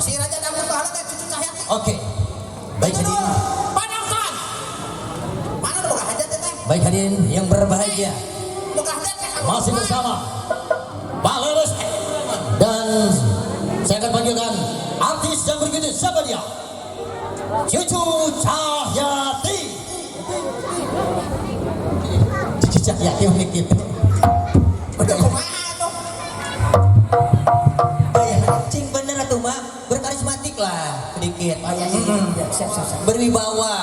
Si Raja Dangdut baheula teh Cucu Cahyati. Oke. Baik hadirin, Penonton. Mana nu boga hajat teh? Baik hadirin yang berbahagia. Boga hajat teh. Masih bersama Pak Leles dan saya akan panggilkan artis yang berikutnya, siapa dia? Cucu Cahyati. Cucu Cahyati unik gitu. Udah kumaha tuh? Gaya cing bener atuh mah, berkarismatik lah sedikit. Oh iya. Siap siap siap. Berwibawa.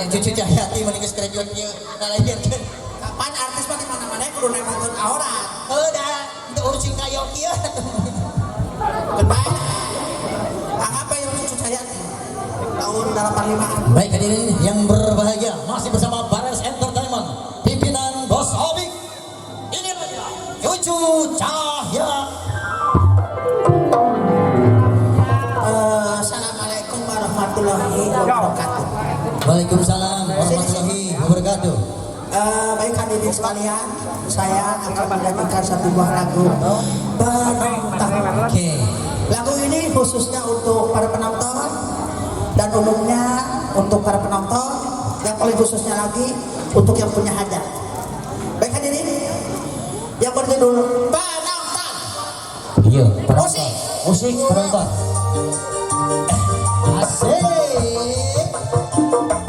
Cucu Cahyati mah geus kerjaan ieu ngalahirkeun. Kapan artis mah di mana-mana kudu nemongkeun aurat. Heuh dah, untuk urusin kayo kieu. Keun bae. Anggap yang Cucu Cahyati tahun 85-an. Baik hadirin yang berbahagia, masih bersama Bares Entertainment, pimpinan Bos Obik. Ini dia Cucu Cahya. Assalamualaikum warahmatullahi wabarakatuh. Waalaikumsalam warahmatullahi wabarakatuh. Baik hadirin sekalian, saya akan menyanyikan satu buah lagu Penonton. Oke. Lagu ini khususnya untuk para penonton dan umumnya untuk para penonton, yang paling khususnya lagi untuk yang punya hajat. Baik hadirin, yang berjudul Penonton. Iya, penonton. Musik. Musik penonton. Asik.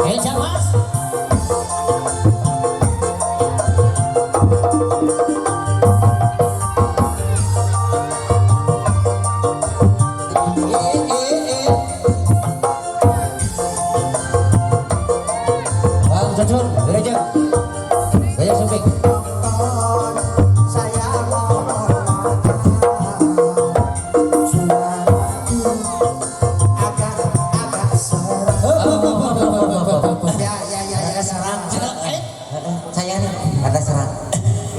Kejar mas. Eh, eh, eh. Bang Cucun, Gereja. Gaya sempit. Penonton, saya mohon maaf, suaraku agak-agak serak. Ya ya ya ya. Serang. Saya nih kata serang.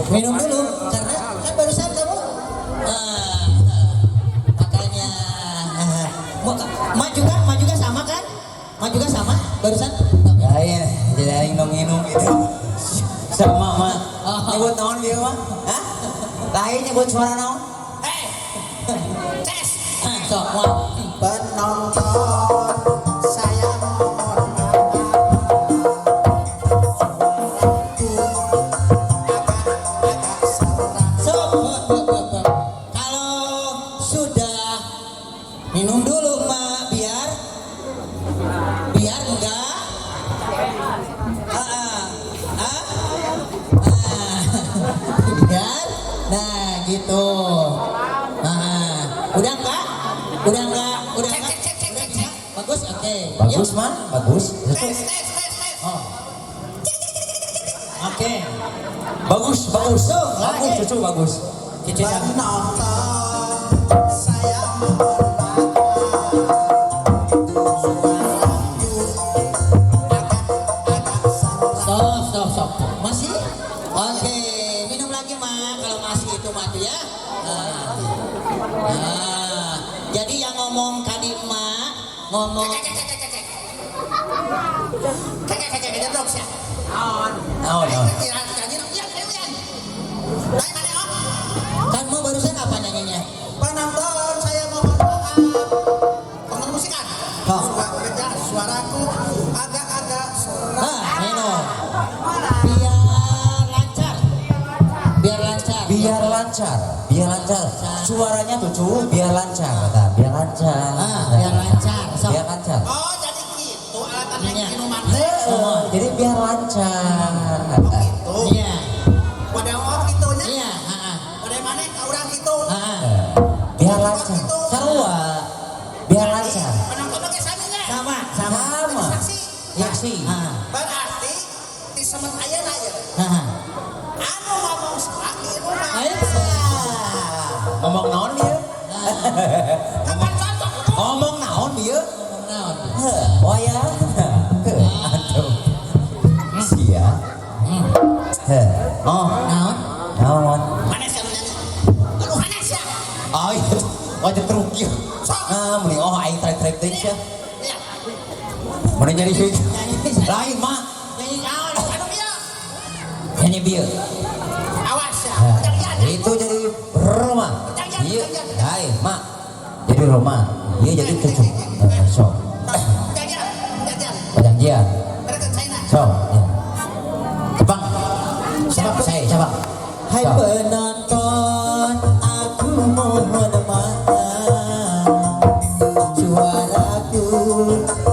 Minum dulu karena kan barusan kamu makanya ma juga sama kan? Ma juga sama barusan? Ya iya, jadi aing nong minum gitu. Sama mah. Nyebut naon dia mah? Hah? Lain nyebut suara naon? Eh, tes. Sok, mau. Penonton, saya mohon maaf, suaraku agak-agak serak. Sok, kalau sudah minum dulu mak, biar biar enggak ah, ah, ah, ah. Biar nah gitu. Nah, udah enggak? Udah enggak? Udah Cek enggak? cek cek cek cek cek. Bagus, oke. Bagus Yuk. mah, bagus. Tes tes tes tes. Oh. Oke. Bagus, bagus. Langsung, Bagus, lagi. cucu bagus. Cucu sama. Penonton, saya mohon maaf, suaraku agak-agak serak. Stop, stop, stop. Masih? Oke, minum lagi mak. Kalau masih itu mah tuh ya. Nah. Nah, jadi yang ngomong tadi mak ngomong Cek cek cek cek cek. Cek cek cek cek dong sia. Naon, naon. Nyanyi ya kalian. Lain mana oh? Kan mau barusan apa nyanyinya? Penonton, saya mohon maaf. Penonton musikan. Oh. Suara, suaraku agak-agak serak. Nah, minum. Biar lancar. Biar lancar. Biar lancar, biar lancar. Suaranya cucu biar lancar, kata. Biar lancar. Ah, biar lancar. Sok. Biar lancar. Oh, jadi gitu alasan Iya. minuman teh. Heeh, jadi biar lancar. Oh gitu. Iya. Pada oh gitunya. Iya, heeh. Pada mana ka urang gitu. Heeh. Biar lancar. Sarua. Biar lancar. Penonton oge sami nya. Sama, sama. Sama. Saksi. Saksi. Ah. Berarti di semet ayeuna ieu. Heeh. Anu ngomong serak di imah. Ayo. Ngomong naon dia? Kapan cocok? Ngomong naon dia? Ngomong naon? Oh ya. Aduh. Sia. Heh. Oh, Naon? naon? Mana sih anu nyanyi? Aduh, hanes ya. Oh iya. Wajah truk ya. Sok. Ah, mending oh aing trek-trek teh sia. Iya. Mending jadi sih. Nyanyi. Lain mah. Nyanyi naon? Anu bieu. Nyanyi bieu. Awas ya. Nah, Jangan itu jadi rumah. Jangan, Iya, jangan. lain mak. Jadi Jadi Roma. Iya jadi cucu. Sok. Jajan, jajan. Perjanjian. Mereka China. Sok. Ya. Jepang. Siapa? Saya siapa? Hai Sok. penonton, aku mohon maaf. Suaraku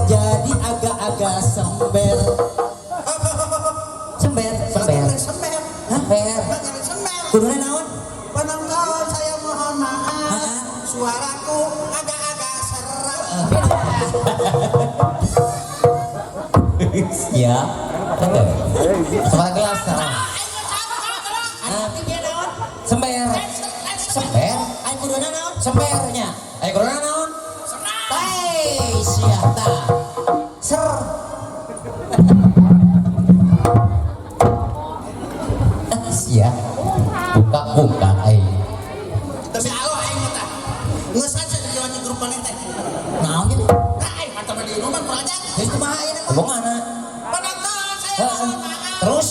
jadi agak-agak sember. Sember, Sember. Sember. Sember. Sember. Kuduna naon? Penonton saya mohon maaf. Suaraku agak-agak serak. Ya. Betul. Sekolah kelas sekarang. Arti dia naon? Sember. Sember. Ai kuduna naon? Sembernya. Ayo corona naon? Tai sia ta. Ser. Sia. Buka buka aing. Demi Allah aing mah tah. Geus aja di jalan grup maneh teh. Naon gitu? Nah, aing mah teh di rumah kurang aja. Geus kumaha ayeuna mah? Hubunganna. Penonton saya Heeh. mohon maaf. Terus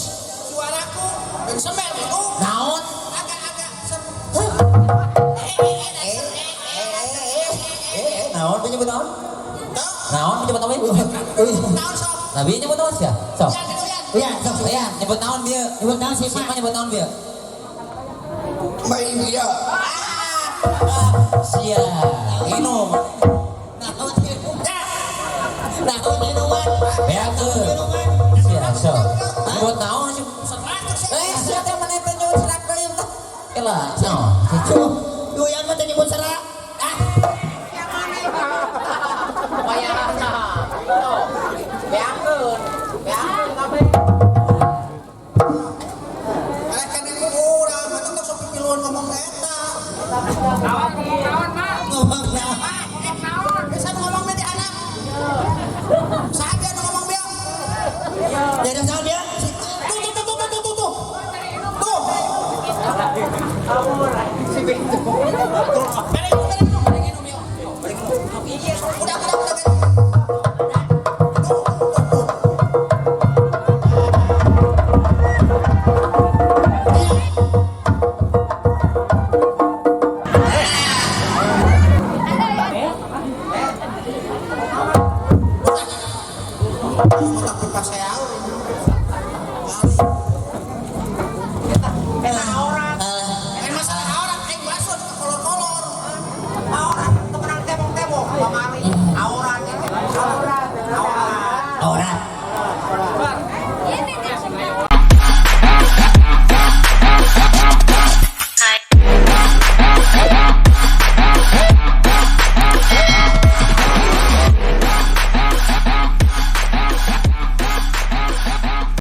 Suaraku dan sember itu naon? agak-agak ser. Naon nyebut naon? Tuh, Naon nyebut naon? naon sok? Nabi nyebut naon sia? Sok. Ya, gitu ya. Iya, sok. Ya, nyebut naon bieu? Nyebut naon sih, Siapa Mak? nyebut naon bieu? Main dia. Sia. Minum. Naon Naon minuman? Beakeun. Minuman. Sia, sok. Nyebut naon sih? Serak tuh, Eh, sia teh maneh teh nyebut serak deui teh. Elah, naon? Tuh, duyan mah teh nyebut serak. Ah, Arek kan itu urang, mah tong sok pipiluan ngomong eta. Ngomong naon? Bisa ngomong di anak. Saha nu ngomong bieu? Jadi naon dia? Tuh tuh tuh tuh tuh tuh tuh. Tuh. Bere, bere.